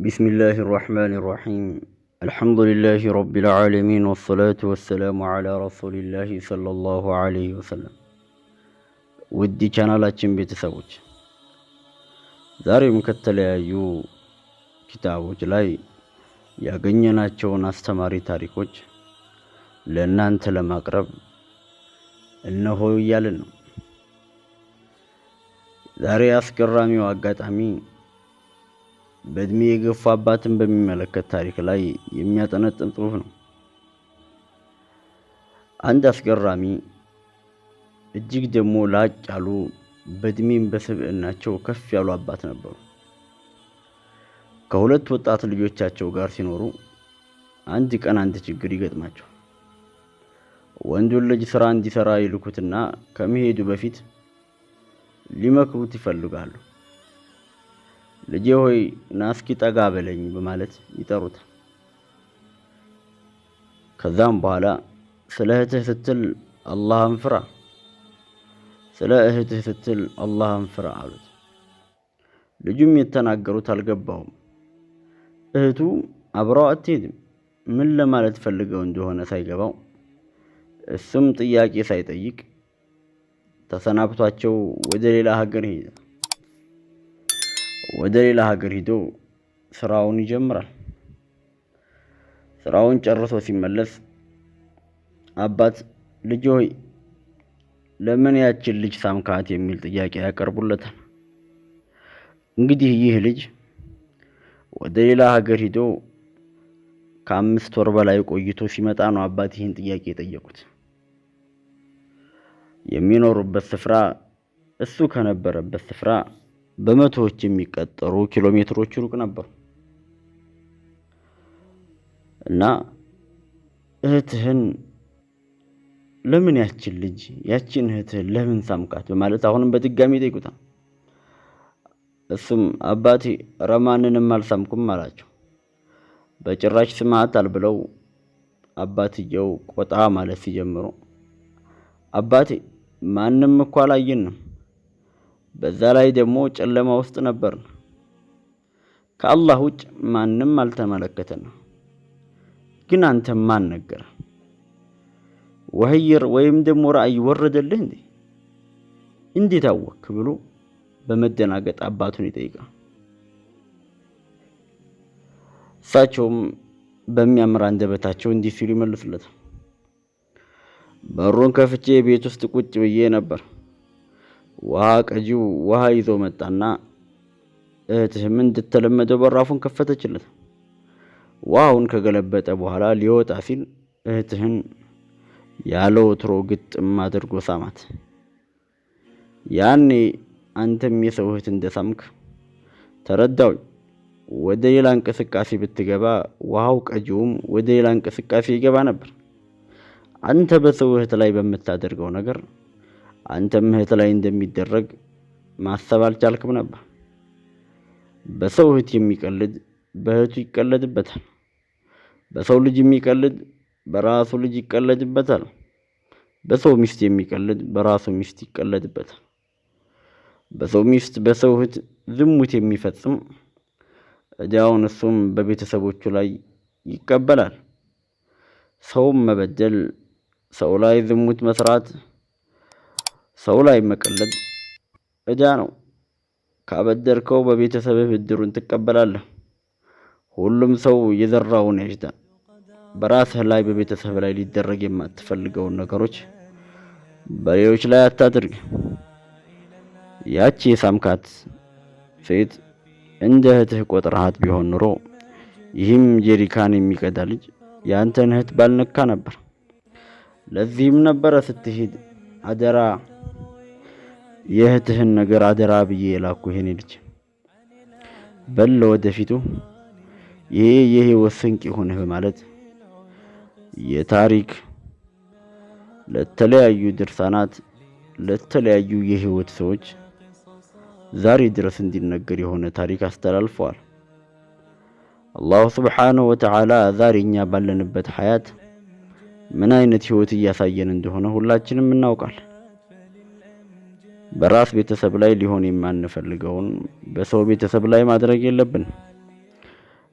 بسم الله الرحمن الرحيم، الحمد لله رب العالمين، والصلاة والسلام على رسول الله صلى الله عليه وسلم። ውድ ቻናላችን ቤተሰቦች፣ ዛሬም ከተለያዩ ኪታቦች ላይ ያገኘናቸውን አስተማሪ ታሪኮች ለእናንተ ለማቅረብ እነሆ እያልን ነው። ዛሬ አስገራሚው አጋጣሚ በእድሜ የገፉ አባትን በሚመለከት ታሪክ ላይ የሚያጠነጥን ጽሑፍ ነው። አንድ አስገራሚ፣ እጅግ ደግሞ ላቅ ያሉ፣ በእድሜም በስብዕናቸው ከፍ ያሉ አባት ነበሩ። ከሁለት ወጣት ልጆቻቸው ጋር ሲኖሩ አንድ ቀን አንድ ችግር ይገጥማቸው። ወንዱን ልጅ ስራ እንዲሰራ ይልኩትና ከመሄዱ በፊት ሊመክሩት ይፈልጋሉ። ልጄ ሆይ፣ ና እስኪ ጠጋ በለኝ በማለት ይጠሩታል። ከዛም በኋላ ስለ እህትህ ስትል አላህን ፍራ፣ ስለ እህትህ ስትል አላህን ፍራ አሉት። ልጁም የተናገሩት አልገባውም። እህቱ አብረው አትሄድም። ምን ለማለት ፈልገው እንደሆነ ሳይገባው እሱም ጥያቄ ሳይጠይቅ ተሰናብቷቸው ወደ ሌላ ሀገር ሄደ። ወደ ሌላ ሀገር ሂዶ ስራውን ይጀምራል። ስራውን ጨርሶ ሲመለስ አባት ልጅ ሆይ፣ ለምን ያችን ልጅ ሳምካት የሚል ጥያቄ ያቀርቡለታል። እንግዲህ ይህ ልጅ ወደ ሌላ ሀገር ሂዶ ከ5 ወር በላይ ቆይቶ ሲመጣ ነው አባት ይህን ጥያቄ የጠየቁት። የሚኖሩበት ስፍራ እሱ ከነበረበት ስፍራ በመቶዎች የሚቆጠሩ ኪሎ ሜትሮች ሩቅ ነበሩ እና እህትህን ለምን ያችን ልጅ፣ ያችን እህትህን ለምን ሳምካት በማለት አሁንም በድጋሚ ይጠይቁታል። እሱም አባቴ፣ ኧረ ማንንም አልሳምኩም አላቸው። በጭራሽ ስማታል ብለው አባትየው ቆጣ ማለት ሲጀምሩ፣ አባቴ፣ ማንም እኮ አላየንም። በዛ ላይ ደግሞ ጨለማ ውስጥ ነበርን። ከአላህ ውጭ ማንም አልተመለከተንም። ግን አንተ ማን ነገረ? ወህይ ወይም ደግሞ ራእይ ወረደልህ እንዴ? እንዴት አወክ? ብሎ በመደናገጥ አባቱን ይጠይቃል። እሳቸውም በሚያምር አንደበታቸው እንዲህ ሲሉ ይመልሱለታል። በሩን ከፍቼ ቤት ውስጥ ቁጭ ብዬ ነበር። ውሃ ቀጂው ውሃ ይዞ መጣና እህትህም እንደተለመደው በራፉን ከፈተችለት። ውሃውን ከገለበጠ በኋላ ሊወጣ ሲል እህትህን ያለ ወትሮ ግጥም አድርጎ ሳማት። ያኔ አንተም የሰው እህት እንደሳምክ ተረዳውኝ። ወደ ሌላ እንቅስቃሴ ብትገባ ውሃው ቀጂውም ወደ ሌላ እንቅስቃሴ ይገባ ነበር። አንተ በሰው እህት ላይ በምታደርገው ነገር አንተም እህት ላይ እንደሚደረግ ማሰብ አልቻልክም ነበር። በሰው እህት የሚቀልድ በእህቱ ይቀለድበታል። በሰው ልጅ የሚቀልድ በራሱ ልጅ ይቀለድበታል። በሰው ሚስት የሚቀልድ በራሱ ሚስት ይቀለድበታል። በሰው ሚስት፣ በሰው እህት ዝሙት የሚፈጽም እዳውን እሱም በቤተሰቦቹ ላይ ይቀበላል። ሰውም መበደል፣ ሰው ላይ ዝሙት መስራት፣ ሰው ላይ መቀለድ እዳ ነው። ካበደርከው በቤተሰብህ ብድሩን ትቀበላለህ። ሁሉም ሰው የዘራውን ያጭዳል። በራስህ ላይ፣ በቤተሰብ ላይ ሊደረግ የማትፈልገውን ነገሮች በሌሎች ላይ አታድርግ። ያቺ የሳምካት ሴት እንደ እህትህ ቆጥረሃት ቢሆን ኑሮ ይህም ጀሪካን የሚቀዳ ልጅ ያንተን እህት ባልነካ ነበር። ለዚህም ነበረ ስትሄድ አደራ፣ የእህትህን ነገር አደራ ብዬ የላኩ ይሄኔ ልጅ። በል ወደፊቱ ይሄ የህይወት ስንቅ ይሁንህ በማለት የታሪክ ለተለያዩ ድርሳናት፣ ለተለያዩ የህይወት ሰዎች ዛሬ ድረስ እንዲነገር የሆነ ታሪክ አስተላልፈዋል። አላሁ ስብሓነሁ ወተዓላ ዛሬ እኛ ባለንበት ሀያት ምን አይነት ህይወት እያሳየን እንደሆነ ሁላችንም እናውቃለን። በራስ ቤተሰብ ላይ ሊሆን የማንፈልገውን በሰው ቤተሰብ ላይ ማድረግ የለብን።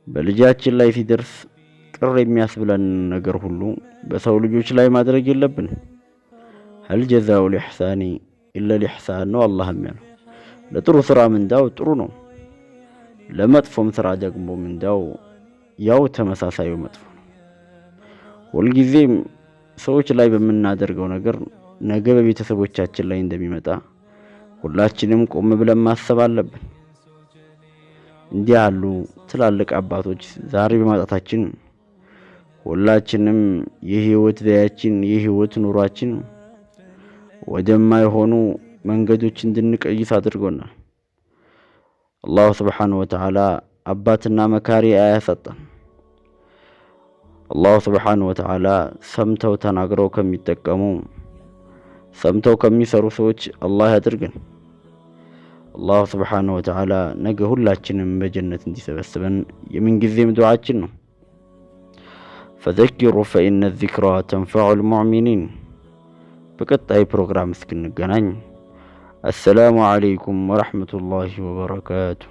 በልጃችን ላይ ሲደርስ ቅር የሚያስብለን ነገር ሁሉ በሰው ልጆች ላይ ማድረግ የለብንም። هل جزاء الإحسان إلا الإحسان ነው አላህም ያለው። ለጥሩ ስራ ምንዳው ጥሩ ነው፣ ለመጥፎም ስራ ደግሞ ምንዳው ያው ተመሳሳዩ መጥፎ ነው። ሁልጊዜም ሰዎች ላይ በምናደርገው ነገር ነገ በቤተሰቦቻችን ላይ እንደሚመጣ ሁላችንም ቆም ብለን ማሰብ አለብን። እንዲህ ያሉ ትላልቅ አባቶች ዛሬ በማጣታችን ሁላችንም የህይወት ዘያችን የህይወት ኑሯችን ወደማይሆኑ መንገዶች እንድንቀይስ አድርጎናል። አላሁ ስብሓነሁ ወተዓላ አባትና መካሪ አያሳጣን። አላሁ ስብሓነሁ ወተዓላ ሰምተው ተናግረው ከሚጠቀሙ፣ ሰምተው ከሚሰሩ ሰዎች አላህ ያድርገን። አላሁ ስብሓነሁ ወተዓላ ነገ ሁላችንም በጀነት እንዲሰበስበን የምንጊዜም ዱዓችን ነው። فذكر فإن الذكرى تنفع المؤمنين። በቀጣይ ፕሮግራም እስክንገናኝ السلام عليكم ورحمة الله وبركاته።